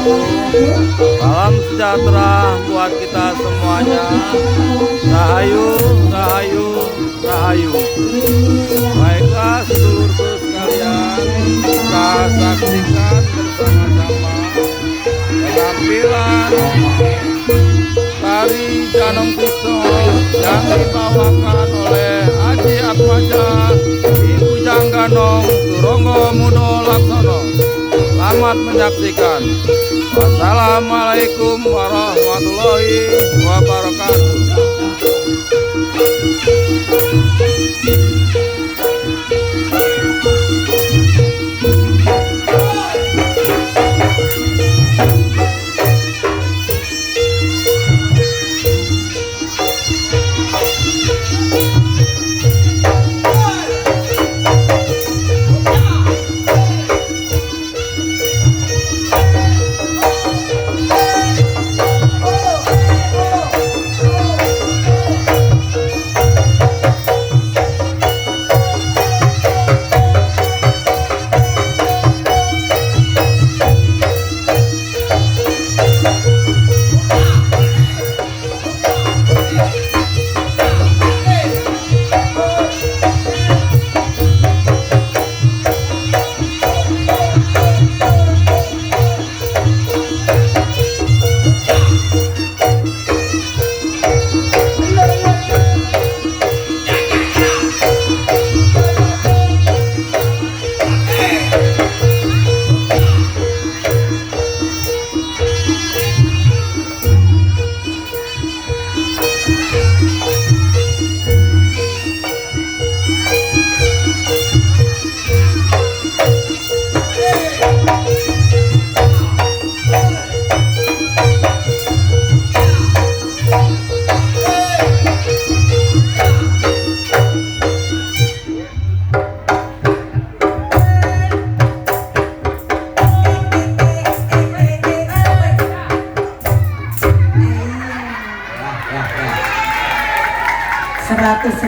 wabarakatuh. Salam sejahtera buat kita semuanya. Rahayu, rahayu, rahayu. Baiklah sedulurku sekalian, kita saksikan bersama-sama penampilan tari Janong Kristo yang dibawakan oleh Aji Atmaja, Ibu Jangganong, Turonggo Mudo Laksono. Selamat menyaksikan. Wassalamualaikum warahmatullahi wabarakatuh.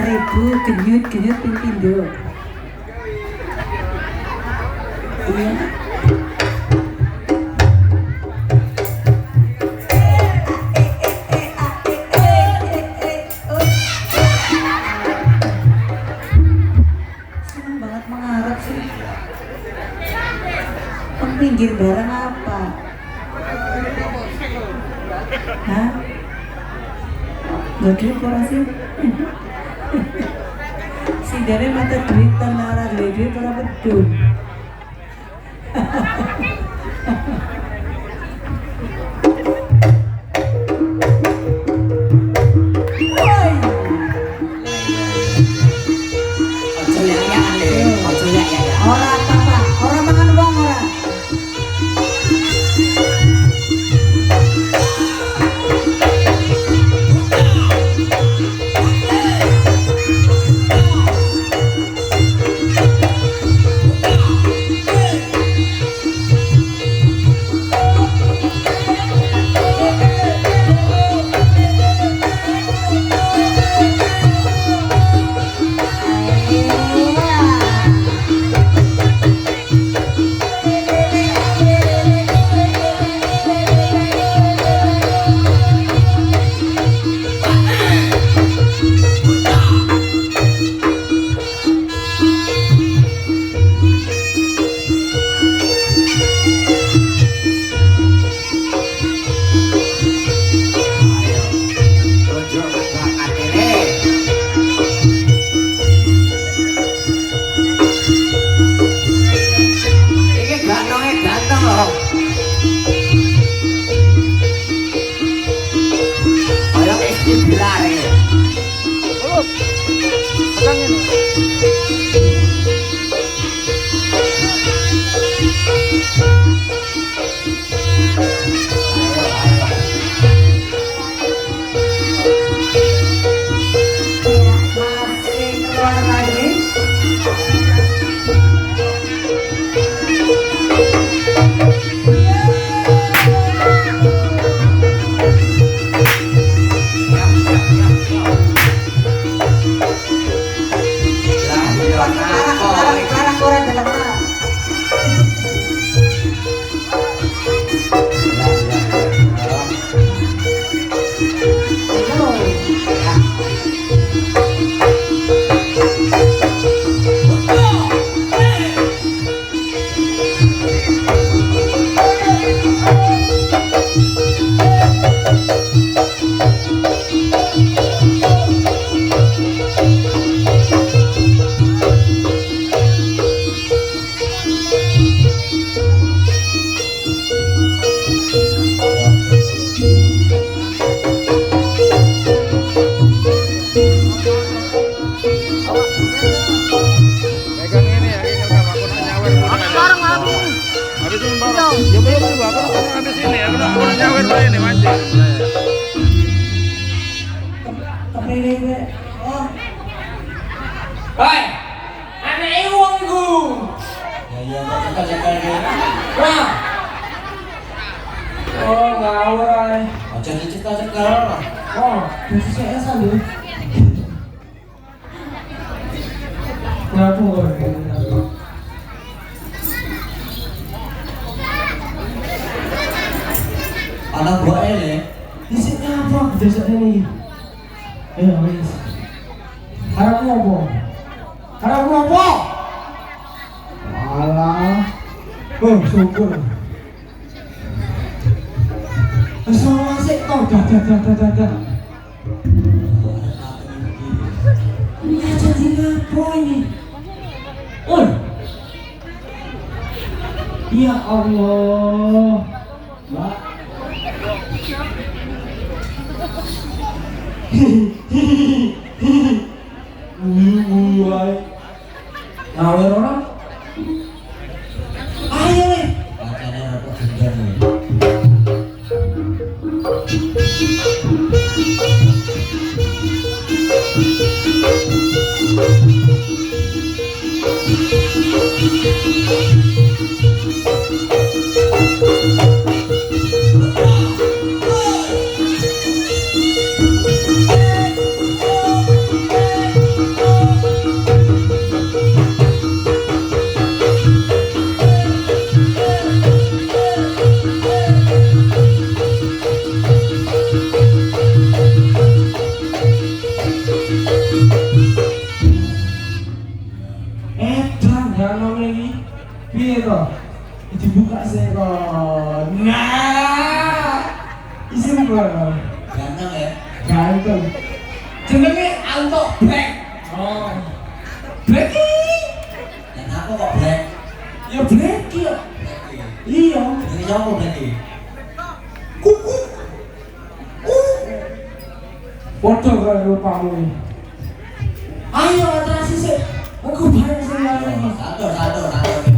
Ribu genyut genyut ping pindho. Iya. Seneng banget mengharap sih. Pinggir barang apa? Hah? Gak duit ora sih? Sindene mata duit ora duwe duit ora medun. Woi. Aja yak-yakan le, aja yak-yakan. Ora apa-apa, ora mangan wong ora. Pegang ini ya, ngerekam aku nak nyawer. Bareng aku. Habis ini bareng. Ya belum juga, aku habis ini, aku nak nyawer dulu ini mancing. Kepriwe kowe? Oh, Hei, anake wong iku. Ya iya kok cekel-cekel iki. Wah. Oh, ngawur ae. Aja dicekel-cekel. Oh, posisi esa lho. Ngapu kok. Ana buake le. Dhisik ngapa dhisik ini? Ayo wis. Harapmu apa? Harapmu apa? Alah. Oh, syukur. Wis sik to, dah dah dah dah dah, dah. Ya jadi ngapa ini? Oi. Ya Allah. Mbak. Guyu ae. Ngawur ora? Ayo le. Kancane rada gendeng le. Edan ganong iki. Piye to? Dibuka sih kok. Nah. Isin gua. Ganteng ya. Ganteng. Jenenge Anto Black. Oh. Black. Dan aku kok black. Ya Black ya. Black iki. Iya. Jenenge sapa black iki? Kuku. Padha karo rupamu iki. Ayo atrasi sik. Aku bareng sing lain. Satu satu satu. Ayo.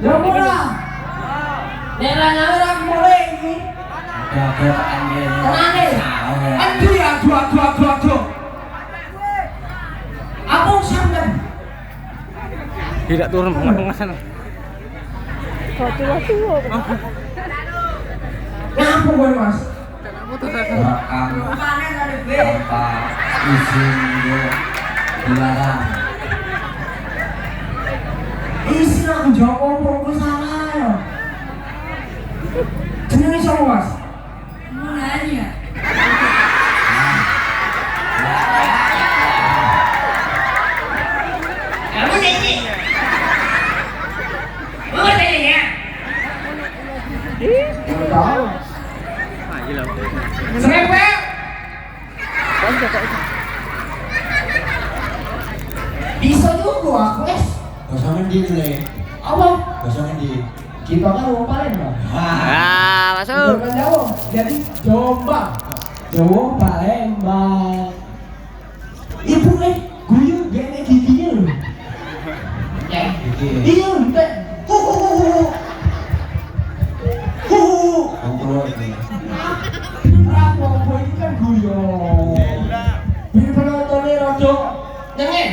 Ya ora. Nek ra nyawer aku mulai iki. Ada tekan kene. Tenane. Aduh ya, aduh aduh aduh aduh. Aku sampean. Tidak turun pengasan. Ngapa kowe, Mas? Rekam tanpa izin yo dilarang. Isin aku jawab apa aku salah ya. Jenenge sapa, Mas? Mulanya. Kamu sini. Kamu sini ya. Tahu. Serempet. Bisa juga aku, es. Basa ngendi le? Apa? Basa ngendi? Kita kan wong Palembang. Wah. Ah, masuk. Bukan Jawa, jadi Jombang. Jawa Palembang. Ibu guyu gak enek giginya lho. Ya. Iki. Iya, entek. Hu hu hu hu. Hu hu. Wong tuwa iki. Rapopo iki kan guyon. Ben penontonnya rada nyengek.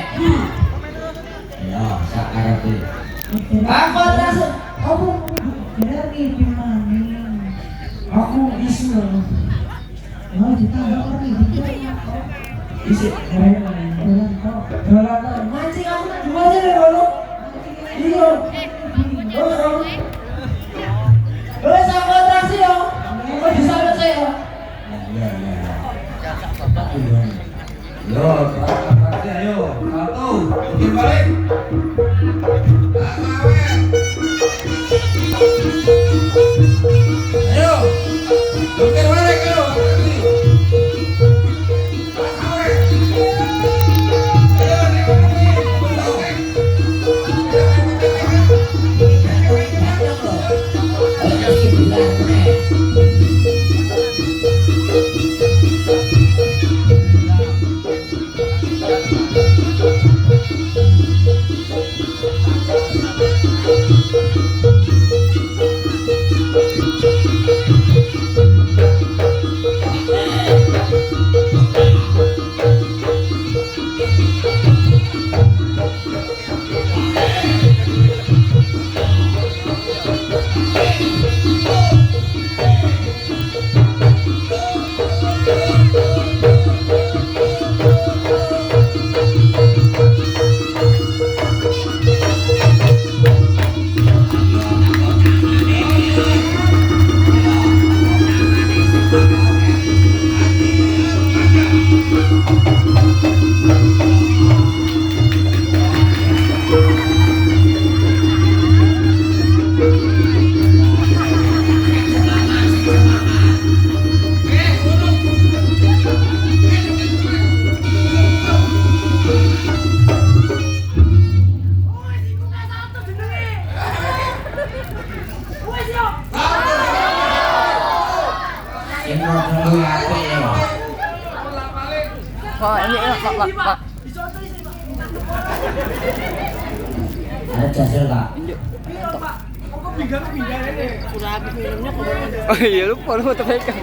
Ya, sak karepe. Aku terasa aku Kira iki maning. aku isin lho. Oh, ditambah orang iki. Isi Dolan kok. dolanan mancing aku tak mancing lho ngono. Iya. Oh. Wes aku atraksi yo. Kok disampe saya. Ya, ya, ya. Yo, atraksi ayo. Satu, bikin balik. Ayo. Bikin balik ayo. Atraksi. Ayo, nek Sing rada luwih apik ya. Kok ini kok. Ada jajal, Pak. Oh iya lupa lupa terpegang.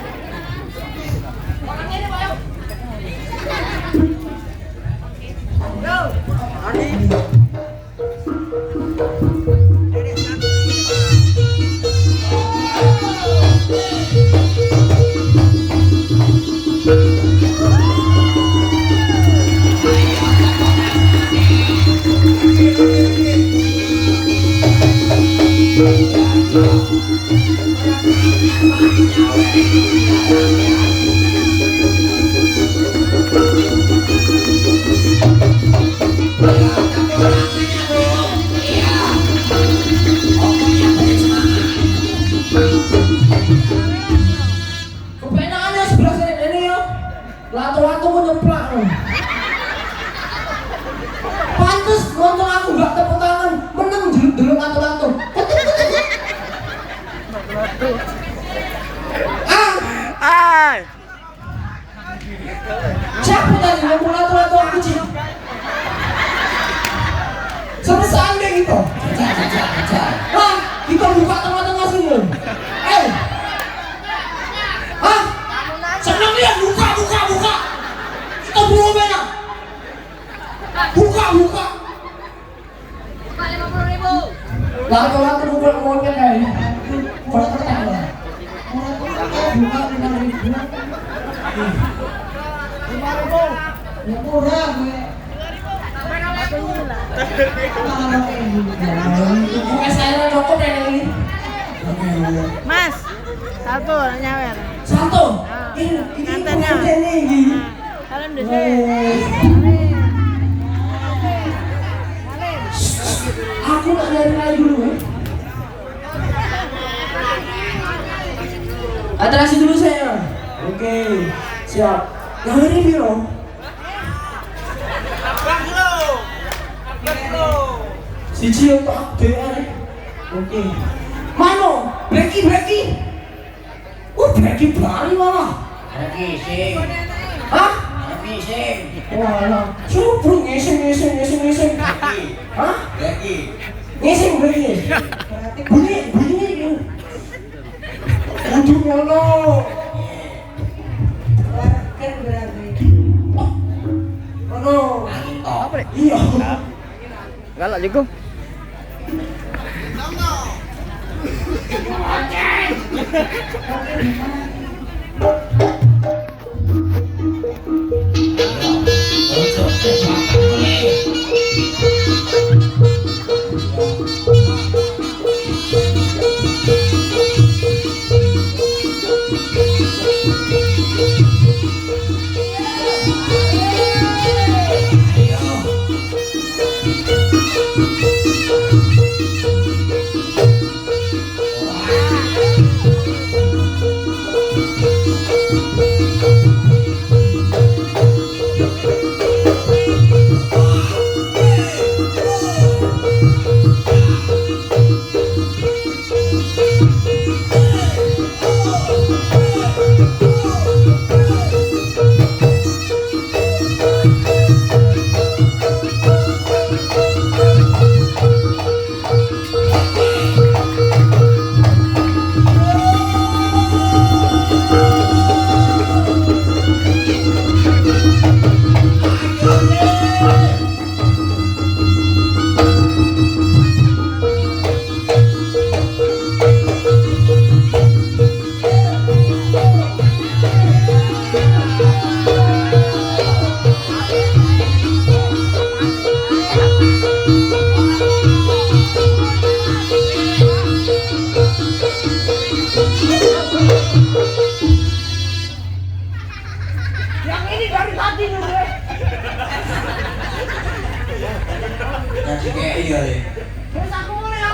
Kepenakannya sebelah sini ini yo. Lato-lato ku nyeplak lho. Pantes nonton aku gak tepuk tangan, meneng delok lato-lato. Ah, Ai. Koyo monyet kae. Koyo ketek lah. Buka 5.000. 5.000. Ya kurang gue. Bukan saya cukup ya ini. Mas, satu nyawer. Satu. Ini ini ini. Salam dhisik. Aku nak nyari dulu ya. Atraksi dulu saya. Oke, siap. Nyawere piro? Siji untuk DR. Oke. Mano, breki breki. Breki bari malah. Ada ngising. Hah? Ada ngising. Walah, cubru ngising ngising ngising ngising. Hah? Breki. Ngising breki. Bunyi bunyi ini. Kudu ngono. Kan berarti. Ngono. Iya. Galak juga. Yang ini dari tadi nih. Kasih kayak iya deh. Terus aku mulai ya.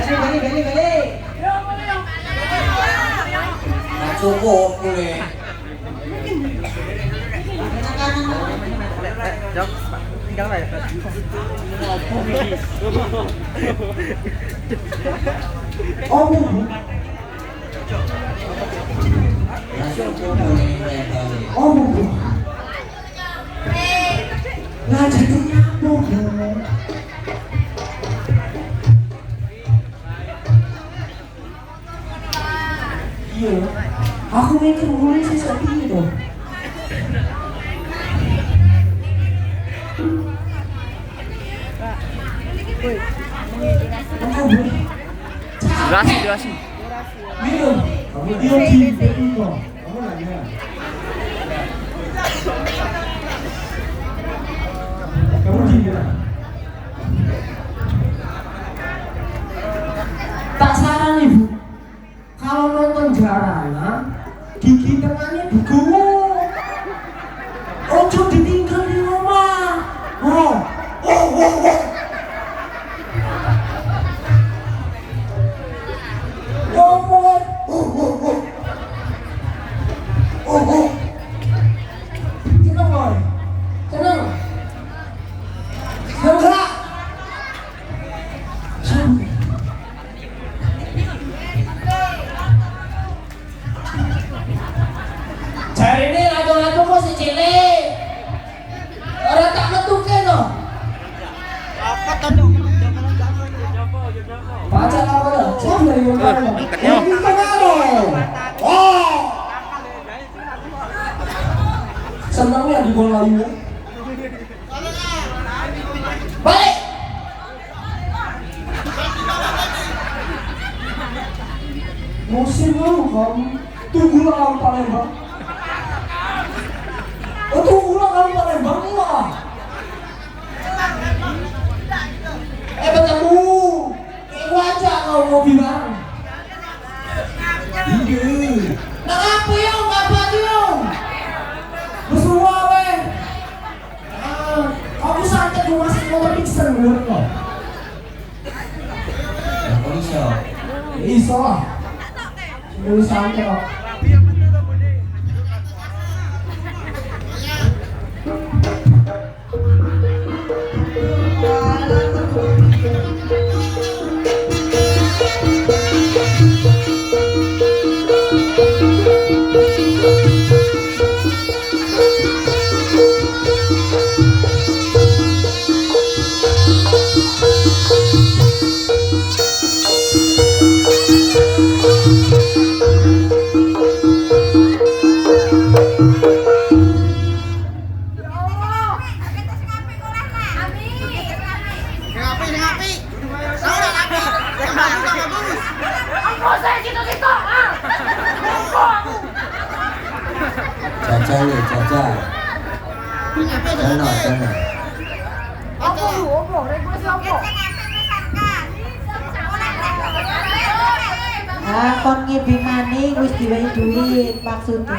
Balik balik balik. Ya mulai ya. Nggak cukup boleh. Oh, Bu. Nggak cukup boleh. Oh, Bu. Lah jadi nyapu, Bu. Iya. Aku mikir mulai sih sapi itu. Durasi, durasi. Minum. Iya, di Kamu nanya. Kamu di Tak saran ibu, kalau nonton jaranan, gigi tengahnya digowo. Ojo ditinggal di rumah. Oh, oh, oh, oh. Oh, oh, oh, oh, oh, oh. Seneng, boy. Seneng. Seneng gak? Seneng. Jarine ratu-ratu kok si cilik. Ora tak metuke to. Baca apa to? Siapa dari mana? Iki kenalo. Wah. Senengnya di bola layu. Balik. Musim lu kamu. Tunggulah kamu Palembang. Oh, tunggulah kamu Palembang lah. Ketemu. Kayak aja kau ngopi bareng. Iya. Nah, apa ya, apa tuh? Bersuara weh. Aku santai gue masih motor pixel gue kok. Lah kok iso? Iso lah. Gue santai kok. Jajal ya, jajal. Jono, jono. Ah, kon ngibi maning wis diwehi duit maksudnya.